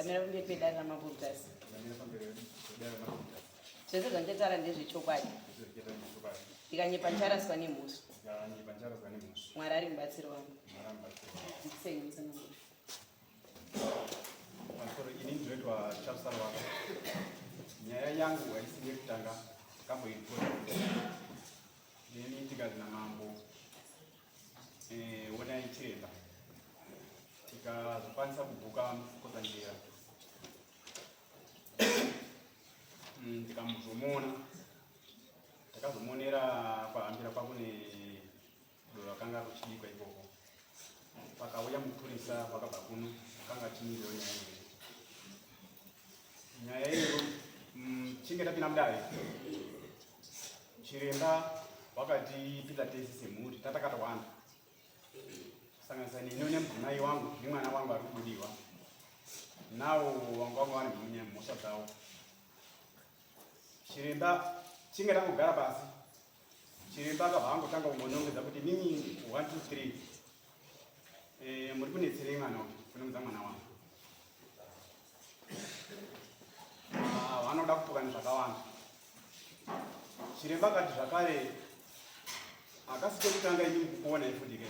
Ndamira pamberi pedare raMambo Mutasa. Zvese zvandichataura ndezvechokwadi. Ndikanyepa ndicharaswa nemhosva. Mwari ari mubatsiri wangu. Dzidzisei musanangura. Pamusoro ini ndinoitwa Charles Sarwaka. Nyaya yangu haisi yekutanga takamboiripota. Neni tikazi namambo eh, onai chiremba tikazokwanisa kubhuka Mukotsanjera tikamuzomuona takazomuonera kwahambira kwakune doro akanga kuchibikwa ikoko pakauya mupurisa wakabva kuno akanga achimiriro nyaya iyoyo nyaya iyoyo chinge tapinda mudare chiremba wakatipinda tese semhuri tatakatowanda kusanganisa neni nemudzimai wangu nemwana wangu ari kubudiwa nawo wanga wanga vane mhosva dzavo chiremba chinge tangogara pasi chiremba akabva angotanga kungonongedza kuti mimi 1 2 3 eh, muri kunetserei mwana uyu kunongedza mwana wangu ah, vanoda kupokana zvakawanda chiremba akati zvakare akasi kekutanga ini kukuona ifuti ke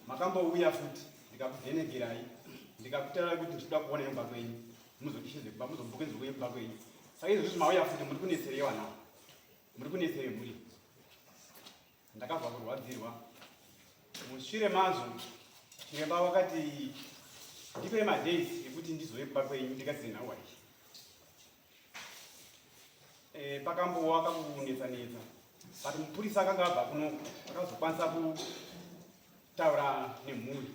makambouya futi ndikakuvhenekerai ndikakutaura kuti ndichida kuona imba kwenyu muzodishidze kumba muzobhuke nzvimbo yemba kwenyu saka izvozvi mauya futi muri kunetserei vana muri kunetserei mhuri ndakabva kurwadzirwa mushure mazvo chiremba wakati ndipei madays ekuti ndizouye kumba kwenyu ndikasize nhauwa iyi e, pakambowa kakunetsa netsa but mupurisa akanga abva kuno akazokwanisa kutaura nemhuri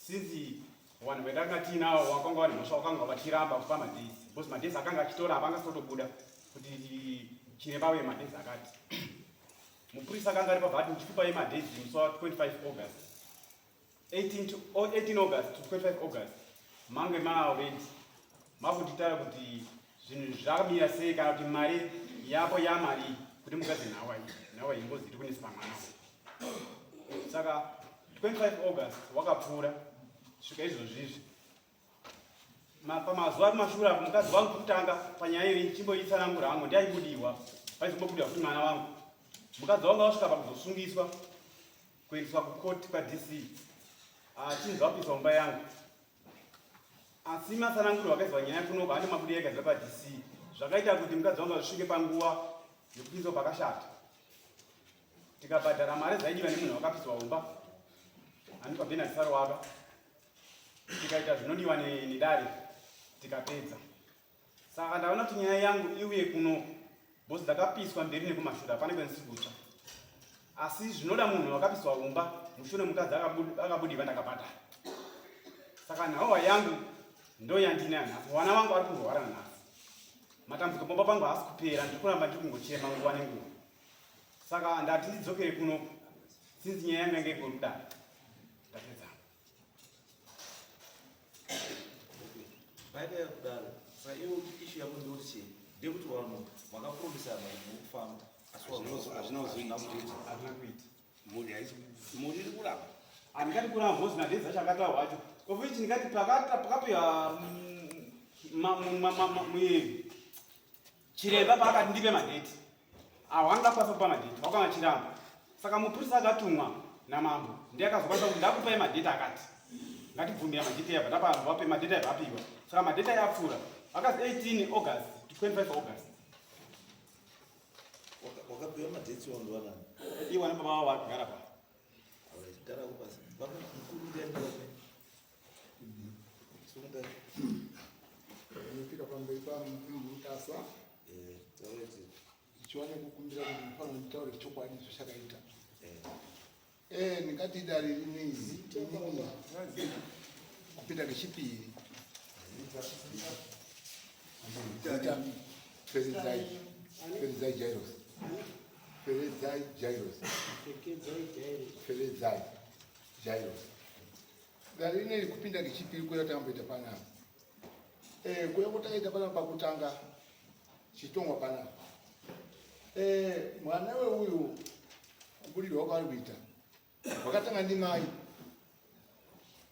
since vanhu vetanga tiinawo wakanga vane mhosva wakanga vachiramba kupa madays because madays akanga achitora avanga sotobuda kuti chiremba uye madays akati mupurisa akanga ari pabva ati ndichikupai madays musi wa 25 August 18, to, 18 August to 25 August mange maalready makutitaura kuti zvinhu zvakamira sei kana kuti mari yapo yamari kuti mukadzi nhawa iyi nhawa iyi ngozi iri kunetsa pamwana saka 25 August wakapfuura svika izvozvizvi pamazuva akumashure apo mukadzi wangu kutanga panyaya iyo chimboitsanangura hangu ndiaibudiwa paizombobudiwa futi mwana wangu mukadzi wangu wasvika pakuzosungiswa kuendeswa kukoti kwaDC achinzi wapisa mumba yangu asi matsananguro wakaizwa nyaya kunoko handi mabudi yega paDC zvakaita kuti mukadzi wangu azvisvike panguva yekupinzwa pakashata tikabhadhara mari dzaidiwa nemunhu wakapiswa umba anoitwa Bernard Sarowaka tikaita zvinodiwa nedare tikapedza saka ndaona kuti nyaya yangu iuye kuno bhosi ndakapiswa mberi nekumashure hapana kwendisiri kutsva asi zvinoda munhu wakapiswa umba mushure mukadzi akabudiwa ndakabhadhara saka nhawa yangu ndo yandinayo nhasi wana vangu vari kurwara nhasi matambudziko pamba pangu haasi kupera ndiri kuramba ndiri kungochema nguva nenguva saka ndati ndidzokere kuno since nyaya yangu yange igori kudaro ndapedza Paita yakudaro saka iwe ishu yako ndekuti chii ndekuti vanhu makapromisana kuti mukufamba asi hazvina kuzoita hazvina kuita mhuri haisi mhuri iri kuramba handingati kuramba bhozi nadhezi acho akataurwa acho of which ndingati pakapiwa muyevi chiremba paakati ndipe madheti awo anga akwanisa kupa madheti wakanga chiramba saka mupurisa akatumwa namambo ndiye akazokwanisa kuti ndakupai madheti akati ngatibvumira madheti yabva tapa madheti yabva apiwa saka madheti aya apfuura akazi 18 August to 25 August wakapiwa madheti wandiwanani iwana baba wavo vakugara pa gara kupasi mukuru ndiani Ndinopika pamberi paMutasa ndichiwane kukumbira kuti mufanira nditaure chokwadi zvachakaita. Eh, ndingati dare rinei inini kupinda kechipiri zita Feredzai Feredzai Jairos Feredzai Jairos Feredzai Jairos Dare rineri kupinda kechipiri kuya takamboita panapa. Eh, kuya kwatakaita panapa pakutanga chitongwa panapa. Eh, mwana weuyu kubudirwa kwaari kuita wakatanga ndimai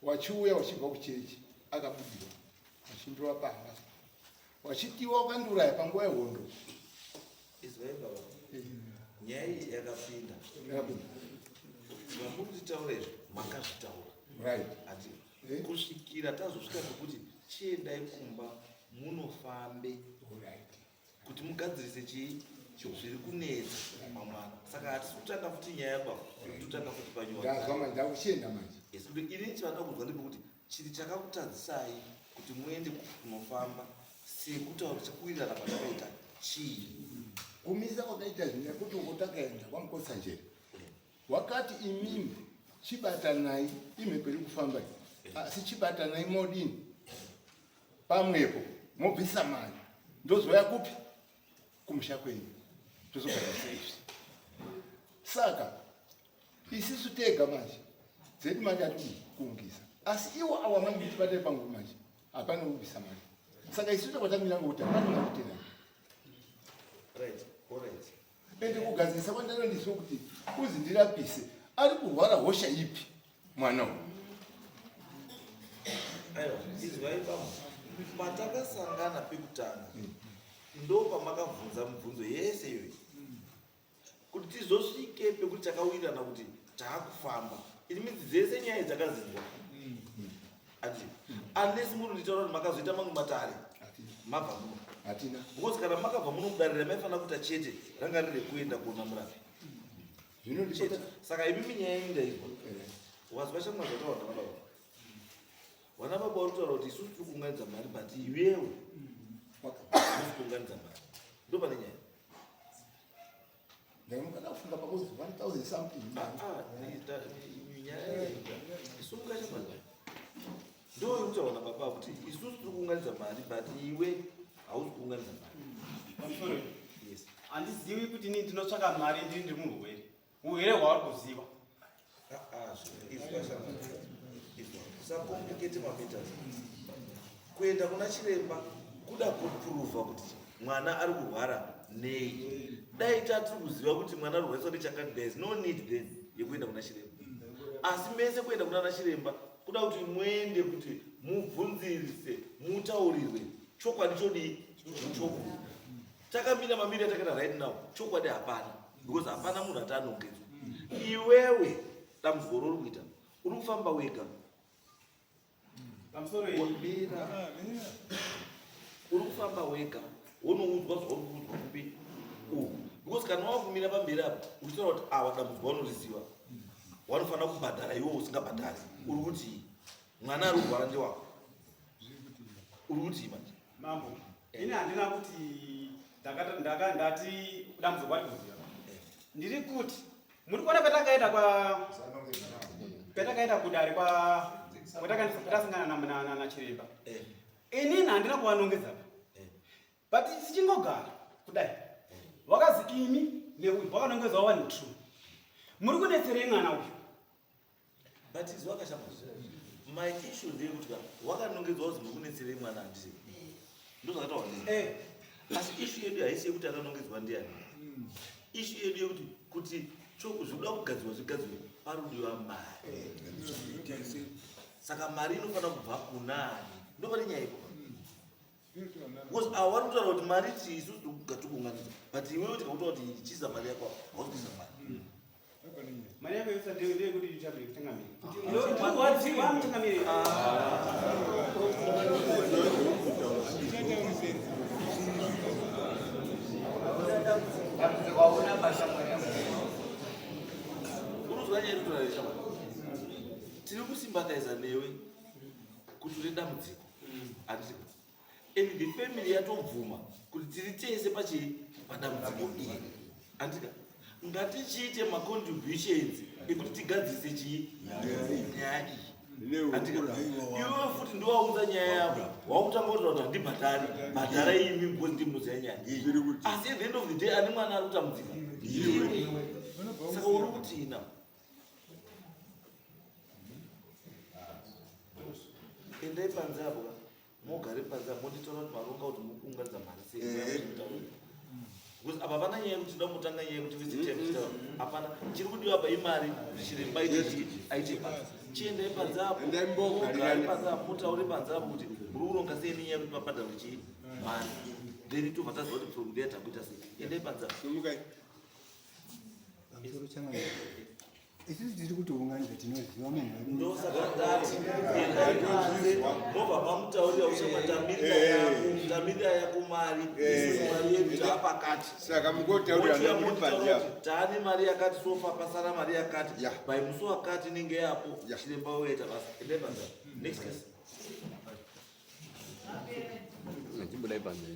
wachiuya wachibva kuchechi akabudirwa. Vachindorova pamba vachitiwa wakandiuraya panguva yehondo. Izwai baba, nyaya iyi yakapinda. Yakapinda. Zvamuri kutitaura izvi makazvitaura. Right. Ati Eh? kusvikira tazosvika pekuti chiendai kumba munofambe Right. kuti mugadzirise chii zviri kunetsa pamwana. Saka hatisi kutanga futi nyaya pa, totanga futi panyowani. Ndazwa manje, ndakuchienda manje. Yes, kuti ini chavada kunzwa ndepekuti chiri chakakutadzisai kuti muende kunofamba sekutaura sekuwirirana kwatakaita chii? Kumisa kwakaita zvinhu nekuti uko takaenda kwaMukotsanjere wakati imimi chibatanai, imhepo iri kufamba iyi, asi chibatanai modini pamwepo mobvisa mari, ndozouya kupi kumusha kwenyu tozogadzirisa izvi. Saka isisu tega manje dzedu manje hatidi kuungisa, asi iwo awa manje kuti tibatane pamwe manje hapana kubvisa mari. Saka isu takwatamira ngokuti hapana mari tena. Right, all right. Ende kugadzirisa kwandano kuti uzi ndirapise ari kurwara hosha ipi mwana uyu? Aiwa, izwai baba, patakasangana pekutanga ndo pamakabvunza mubvunzo yese iyoyi kuti tizosvike pekuti takawirirana kuti taakufamba. It means dzese nyaya dzakazinzwa. Ati unless muri nditaura kuti makazoita mamwe matare mabva muno. Hatina. Because kana makabva muno mudarira maifanira kuita chete ranga riri rekuenda kuona murapi. Zvino Chete. ndipota Saka imimi nyaya yenyu ndaizwa. Wazwa shamwari zvataura nababa. Vana baba vari kutaura kuti isusu tiri kuunganidza mari, but iwewe hausi kuunganidza mari. Ndo pane nyaya. Ndaimukada kufunga pakuzi 1000 something. Nyaya isunga shamwari. Ndo iri kutaura nababa kuti isusu tiri kuunganidza mari, but iwe hausi kuunganidza mari. Pamusoro, Yes. handizivi kuti inini ndinotsvaka mari ndiri murwere, urwere hwauri kuziva. Izwa shamwari. Izwa. Usacomplicate matters. Kuenda kuna chiremba kuda kuprova kuti mwana ari kurwara nei. Dai tatiri kuziva kuti mwana ari kurwariswa nechakati, there is no need then yekuenda kuna chiremba. Asi mese kuenda kuna chiremba kuda kuti muende kuti mubvunzirise, mutaurirwe chokwadi chodii chokuda. Takamira mamiri atakaita right now, chokwadi hapana, because hapana munhu ati anongedzwa. Iwewe dambudziko rori kuita uri kufamba wega. Pamusoro, Mira, uri kufamba wega wonoudzwa zvauri kuudzwa kupi uku, because kana wakumira pamberi apa uchitaura kuti awa dambudziko wanoriziva, wanofanira kubhadhara, iwe usingabhadhari, uri kuti mwana ari kurwara ndewako, uri kuti manje? Mambo, ini handina kuti ndati dambudziko kwari kuziva. Ndiri kuti muri kuona patakaenda kwa patakaenda kudare kwa kwatakasangana nachiremba, inini handina kuvanongedza, but tichingogara kudai wakazi imi neuyu wakanongedzwa one true, muri kunetserei mwana uyu? But izwi akashama, my issue ndeyekuti ka wakanongedzwa kuzi muri kunetserei mwana, handisi ndo zvakataurwa ndii? Asi issue yedu haisi yekuti akanongedzwa ndiani. Issue yedu yekuti kuti zvinoda kugadzirwa zvigadzirwe, parudiwa mari. Saka mari inofanira kubva kunani? Ndo pane nyaya ipo, because ava vari kutaura kuti mari ti isusu tikuunganidza, but iwewe tikakutaura kuti chiisa mari yako, hausi kuisa mari. Mari yako yosa ndeyekuti ichabire kutangamiri ndorwadziwa mutangamiri. Dambudziko hauna pashamwari yangu. Unozwa nyaya iri kutaura shamwari, tiri kusympathiza newe kuti une dambudziko, handiti? And the family yatobvuma kuti tiri tese pachii padambudziko iri, handika? Ngatichiite macontributions ekuti tigadzirise chii nyaya iyi, handika? Iwewe futi ndiwaunza nyaya yako, wakutanga kutaura kuti handibhadhari, bhadhara imi because ndimunoziva nyaya. Asi at the end of the day ane mwana ari kutambudzika ndiwe. Saka uri kutina endai panze apo ka, mogare panze apo, monditaura kuti maronga kuti mukuunganidza mari sei, because apa hapana nyaya yekuti tinoda kutanga nyaya yekuti visit time tichitaura. Hapana chiri kudiwa apa, imari kuti chiremba aite chii, aite basa. Chiendai panze apo, Endai mbogarirana. mogare panze apo, mutaure panze apo kuti muri Muri kuronga sei nenyaya yekuti pabhadharwe chii mari? Then tobva taziva kuti from there takuita sei. Endai panze. Sumukai. Pamusoro changamire. Isusu tiri kutounganidza tinoziva munhu wedu. Ndosaka ndati endai panze, mobva mamutaurira usama tamirira yako, tamirira yako mari, isusu mari yedu taapakati. Saka mugotaurira Mochiya muri motaura panze kuti taane mari yakati, sofa pasara mari yakati, by musi wakati inenge yapo. Chiremba uyaita basa. Endai panze. Next case. Chibudai panze.